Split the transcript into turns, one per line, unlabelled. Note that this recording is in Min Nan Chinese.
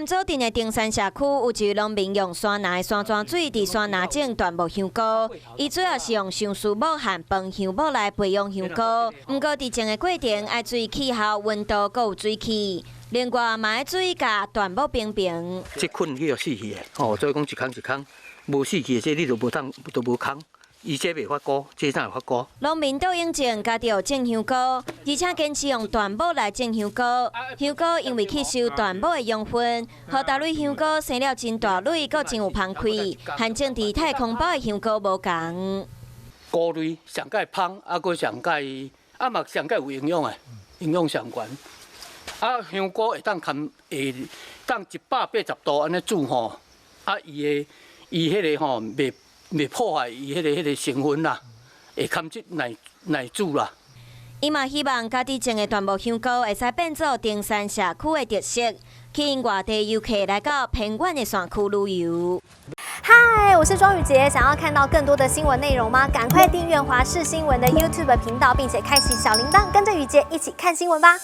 祖鎮的登山社區有一位農民用山林的山泉水佇山林種椴木香菇，伊主要是用相思木和楓香木來培養香菇。毋過佇種的過程愛注意氣候、溫度，閣有水氣。另外嘛愛注意共椴木平平。
這捆去予死去的，吼，所以講一空一空，無死去的這你就無當，就無空。伊這袂發菇，這才會發菇。
農民杜永正家己有種香菇，而且堅持用椴木來種香菇。香菇因為吸收椴木的養分，予逐蕊香菇生了真大蕊，閣真有芳氣，和種佇太空包的香菇無仝。
菇類上蓋芳，啊，閣上蓋，啊嘛上蓋有營養的，營養上懸。啊，香菇會當堪會當180度按呢煮吼，啊，伊的伊彼个吼袂袂破壞伊彼个成分啦，會堪這耐耐煮啦。
伊嘛希望家己種的椴木香菇會使變做登山社區的特色，吸引外地遊客來到偏遠的山區旅遊。
嗨，我是莊宇傑，想要看到更多的新聞內容嗎？趕快訂閱華視新聞的 YouTube 頻道，並且開啟小鈴鐺，跟着宇傑一起看新聞吧。